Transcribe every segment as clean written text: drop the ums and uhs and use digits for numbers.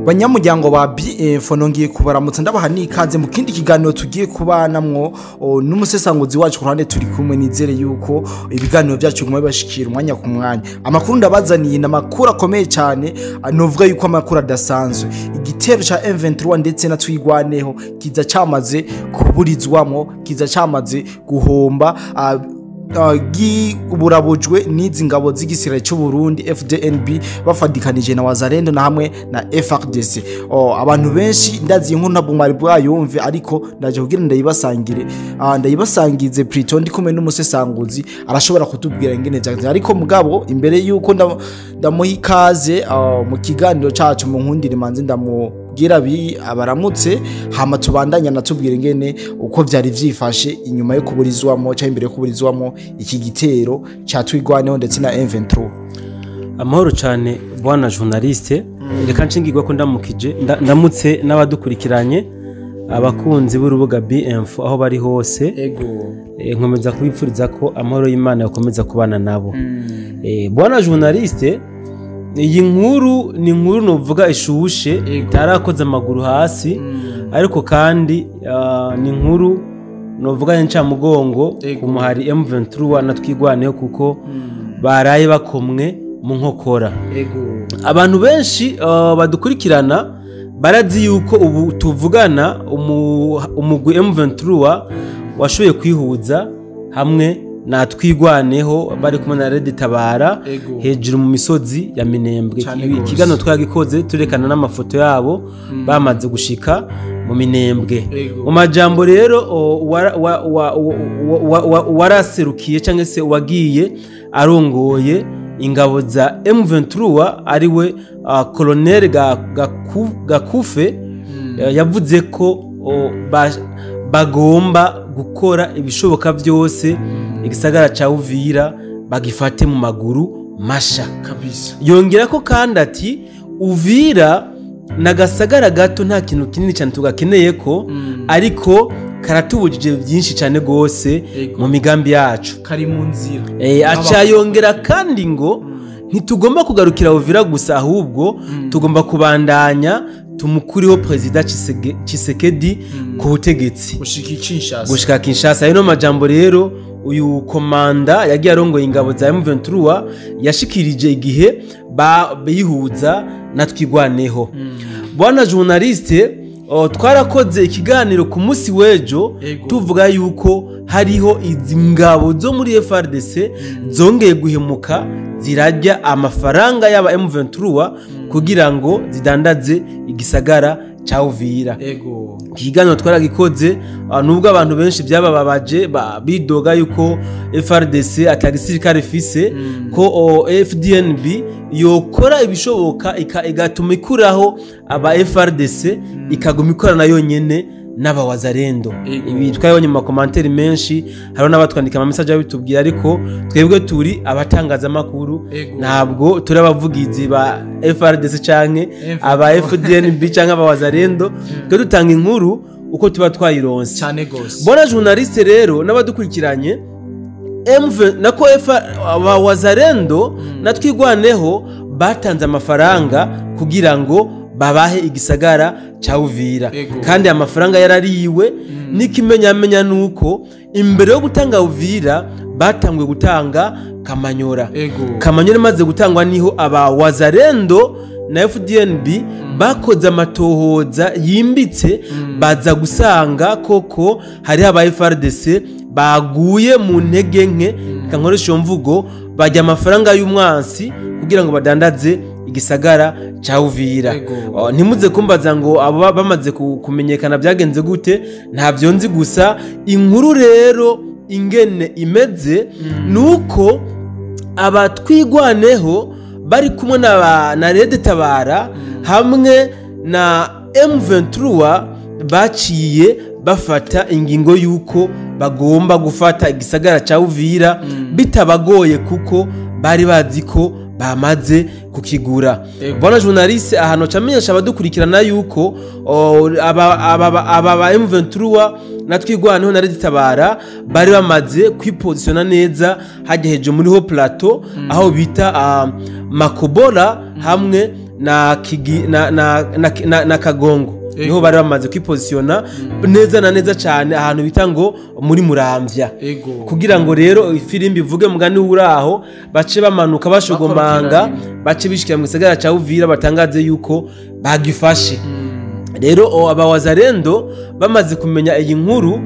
Banyamuryango ba BF, nongeye kubaramutsa, ndabaha n'ikaze mu kindi kiganiro tugiye kubanamwo n'umusesanguzi wacu ku ruhande turi kumwe. Nizere yuko ibiganiro byacu biguma bibashikira umwanya ku mwanya. Amakuru ndabazaniye ni amakuru akomeye cyane, novuga yuko amakuru adasanzwe. Igitero ca M23 ndetse na Twigwaneho kiza cyamaze kuburizwamo, kiza cyamaze guhomba, giburabujwe n'izi ngabo z'igisirikare cy'u Burundi FDNB bafadikanije na Wazalendo na hamwe na FARDC. Oh, abantu benshi ndazi inkuru ntabwo mwari bwayumve, ariko ndaje kugira ndayibasangire, ndayibasangize plutôt. Ndi kumwe n'umusesanguzi, arashobora kutubwira ingene vyagenze. Ariko mugabo imbere yuko ndamuha ikaze mu kiganiro cacu, mu nkundire manze ndamubwira bi abaramutse, hama tubandanya natubwira ingene uko vyari vyifashe inyuma yo kuburizwamo cyangwa imbere yo kuburizwamo iki gitero ca Twigwaneho ndetse na M23. Amahoro cyane, bwana journaliste. Reka nshingirwa ko ndamukije, ndamutse n'abadukurikiranye, abakunzi b'urubuga BMF aho bari hose. Nkomeza kubipfuriza ko amahoro y'Imana yakomeza kubana nabo. Bwana journaliste, iyi nkuru ni inkuru novuga ishushe, itarakoze amaguru hasi, ariko kandi ni inkuru novuga y'incamugongo ku muhari M23 na Twigwaneho, kuko baraye bakomwe mu nkokora. Abantu benshi badukurikirana barazi yuko ubu tuvugana umugwi M23 washoboye kwihuza hamwe na Twigwaneho, bari kumwe na Red Tabara hejuru mu misozi ya Minembwe. Cane gose. Ikiganiro twagikoze turekana n'amafoto yabo bamaze gushika mu Minembwe. Mu majambo rero waraserukiye cyangwa se wagiye arongoye ingabo za M23, ariwe Colonel Gakufe, yavuze ko bagomba gukora ibishoboka byose igisagara ca Uvira bagifate mu maguru masha. Yongera ko kandi ati Uvira nagasagara gato, nta kintu kinini cyane tugakeneye ko, ariko karatubujije byinshi cyane gose mu migambi yacu. Kari mu nzira. Aca yongera kandi ngo ntitugomba kugarukira Uvira gusa, ahubwo tugomba kubandanya tumukuriho Perezida Tshisekedi ku butegetsi gushika Kinshasa. Gushika Kinshasa. Ayo no majambo rero uyu komanda yagiye arongoye ingabo za M23 yashikirije igihe bihuza na Twigwaneho. Bwana journaliste, twarakoze ikiganiro ku munsi w'ejo tuvuga yuko hariho izi ngabo zo muri FARDC zongeye guhemuka, zirarya amafaranga y'aba M23 kugira ngo zidandaze igisagara ca Uvira. Ikiganiro twaragikoze, nubwo abantu benshi byabababaje, bidoga yuko FARDC atagisirikare ifise, ko FDNB yokora ibishoboka igatuma ikuraho aba FARDC, ikaguma ikorana yonyene n'abawazarendo. Ibi twabonye mu ma commentaires menshi, hariho n'abatwandika ama message babitubwira, ariko twebwe turi abatangazamakuru, ntabwo turi abavugizi ba FARDC canke M23. aba FDNB canke abawazarendo. Twe dutanga inkuru uko tuba twayironse. Cyane gose. Bona journaliste rero n'abadukurikiranye, MV nako F aba Wazarendo na Twigwaneho batanze amafaranga kugira ngo babahe igisagara ca Uvira. Kandi amafaranga yarariwe. N'ikimenyamenya nuko imbere yo gutanga Uvira batanguye gutanga Kamanyora. Kamanyora imaze gutangwa niho aba Wazarendo na FDNB bakoze amatohoza yimbitse, baza gusanga koko hariho aba FARDC baguye mu ntege nke, reka nkoreshe iyo mvugo, bajya amafaranga y'umwansi kugira ngo badandaze igisagara ca Uvira. Oh, ntimuze kumbaza ngo abo bamaze kumenyekana byagenze gute, ntabyo nzi. Gusa inkuru rero ingene imeze nuko abatwigwaneho bari kumwe na Red Tabara hamwe na M23 baciye bafata ingingo y'uko bagomba gufata igisagara ca Uvira bitabagoye, kuko bari bazi ko bamaze kukigura. Bwana journaliste, ahantu camenyesha abadukurikirana yuko aba ba M23 na Twigwaneho na Red Tabara bari bamaze kwipozisiona neza hajya hejuru muri haut plateau aho bita Makobola hamwe na na Kigi, na Kagongo. Niho bari bamaze kwipositiona neza na neza cyane ahantu bita ngo muri Muramvya. Kugira ngo rero ifirimbi ivuge mugani uraho bace bamanuka bashogomanga bace bishikira mu gisagara ca Uvira batangaze yuko bagifashe. Rero abawazarendo bamaze kumenya iyi nkuru,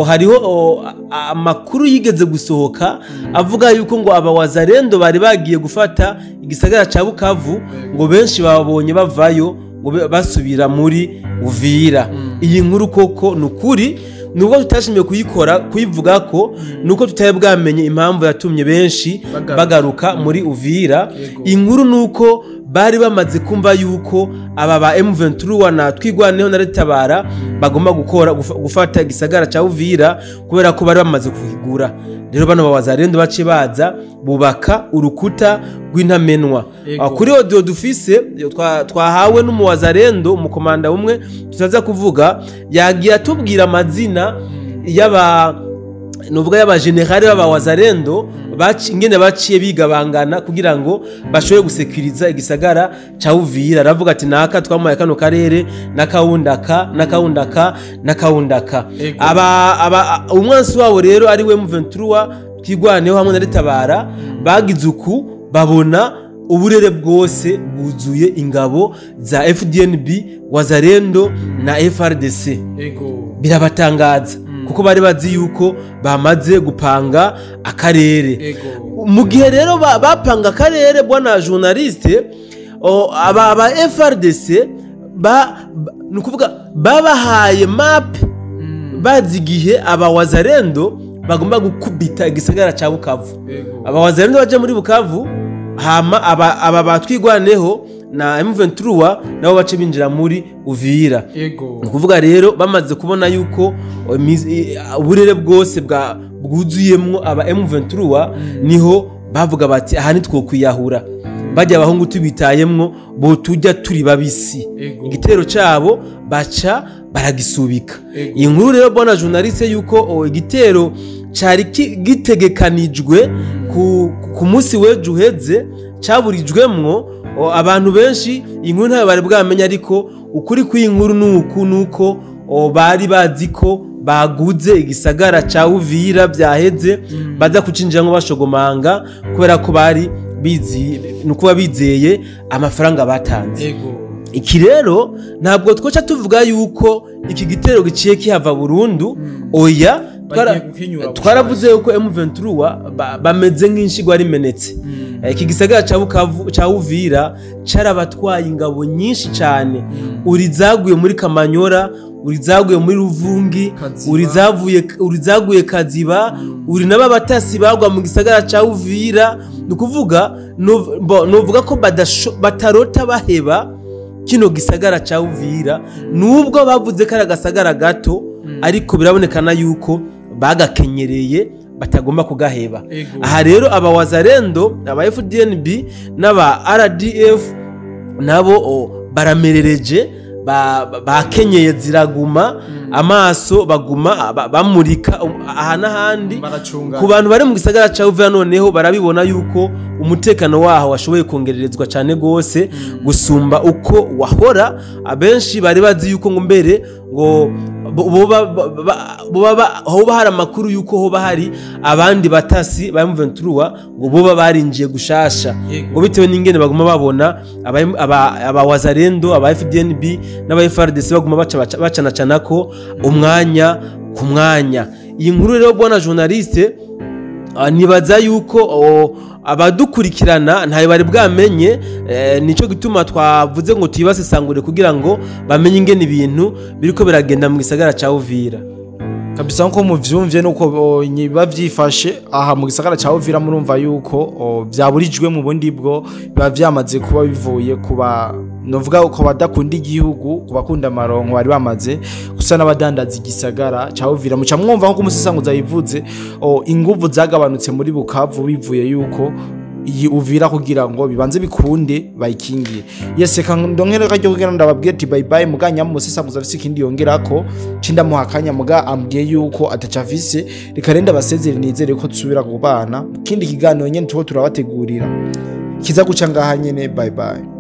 hariho amakuru yigeze gusohoka avuga yuko ngo abawazarendo bari bagiye gufata igisagara ca Bukavu, ngo benshi babonye bavayo ngo basubira muri Uvira. Iyi nkuru koko nukuri nubwo tutashimye kuyikora kuyivuga ko nuko tutaye bwamenye impamvu yatumye benshi bagaruka muri Uvira. Inkuru nuko bari bamaze kumva yuko aba ba M23 na Twigwaneho na Retabara bagomba gukora gufata igisagara ca Uvira kubera ko bari bamaze kuhigura. Rero bano bawazarendo bace baza bubaka urukuta rw'intamenwa. Kuri audio dufise twahawe n'umuwazarendo umukomanda umwe tutaza kuvuga, yagiye atubwira amazina y'aba nuvuga y'aba general b'abawazarendo ingene baciye bigabangana kugira ngo bashobore gusekuriza igisagara ca Uvira. Aravuga ati naka twamuhaye kano karere nakawundaka nakawundaka nakawundaka. Aba umwansi wabo rero ari we M23 Twigwaneho hamwe na Retabara bagize uku babona uburere bwose bwuzuye ingabo za FDNB, Wazarendo na FRDC. Birabatangaza kuko bari bazi yuko bamaze gupanga akarere. Mu gihe rero bapanga akarere bwana journaliste, aba FRDC nukuvuga babahaye map bazi igihe aba Wazarendo bagomba gukubita igisagara ca Bukavu. Aba Wazarendo baje muri Bukavu, hama aba batwigwaneho na M23 nabo bace binjira muri Uvira. Nukuvuga rero bamaze kubona yuko uburere bwose bwuzuyemwo aba M23, niho bavuga bati aha nitwokwiyahura, bajya abahungu tubitayemwo bo tujya turi babisi. Igitero cabo baca baragisubika. Iyi nkuru rero bwana journaliste yuko igitero cari gitegekanijwe ku munsi w'ejo uheze caburijwemwo abantu benshi, inkuru ntayo bari bwamenya, ariko ukuri kw'inkuru nuku nuko bari bazi ko baguze igisagara ca Uvira byaheze baza kucinjira ngo bashogomanga kubera ko bari bizi nukuba bizeye amafaranga batanze. Iki rero ntabwo twoca tuvuga yuko iki gitero giciye kihava burundu, oya. Twaravuze yuko M23 bameze nk'inshigwa rimenetse. Iki gisagara ca Bukavu ca Uvira carabatwaye ingabo nyinshi cyane. Uri zaguye muri Kamanyora, uri zaguye muri Ruvungi, uri zaguye Kaziba, uri n'ababatasi bagwa mu gisagara ca Uvira. Nukuvuga novuga ko batarota baheba kino gisagara ca Uvira, nubwo bavuze ko ari agasagara gato, ariko birabonekana yuko bagakenyereye batagomba kugaheba. Aha rero aba Wazarendo, aba FDNB n'aba RDF nabo baramerereje, bakenyeye ziraguma amaso, baguma bamurika aha n'ahandi. Ku bantu bari mu gisagara ca Uvira noneho barabibona yuko umutekano waho washoboye kongererezwa cyane gose gusumba uko wahora. Abenshi bari bazi yuko ngo mbere ngo hoba hari amakuru yuko hoba hari abandi batasi ba M23 ngo boba barinjiye gushasha, ngo bitewe n'ingene baguma babona aba Wazarendo, aba FDNB n'aba FRDC baguma bacanacana ko umwanya ku mwanya. Iyi nkuru rero bwana journaliste, nibaza yuko abadukurikirana ntayo bari bwamenye, nico gituma twavuze ngo tuyibasesangure kugira ngo bamenye ingene ibintu biriko biragenda mu gisagara ca Uvira. Kabisa nko muvyumvye nuko biba vyifashe aha mu gisagara ca Uvira, murumva yuko vyaburijwe mu bundi bwo biba vyamaze kuba bivuye kuba novuga ko badakunda igihugu, kubakunda amaronko bari bamaze gusa n'abadandaza igisagara ca Uvira. Muca mwumva nko umusesanguza yivuze inguvu zagabanutse muri Bukavu bivuye yuko iyi Uvira kugira ngo bibanze bikunde bayikingiye. Yes, reka ndongere kajyo kugira ndababwiye ati bye bye, muganya umusesanguza afise ikindi yongerako cindamuha akanya, muga ambwiye yuko atacafise. Reka renda basezere, nizere ko tusubira kubana kindi kiganiro nyene tuko turabategurira kiza guca ngaha nyene. Bye bye.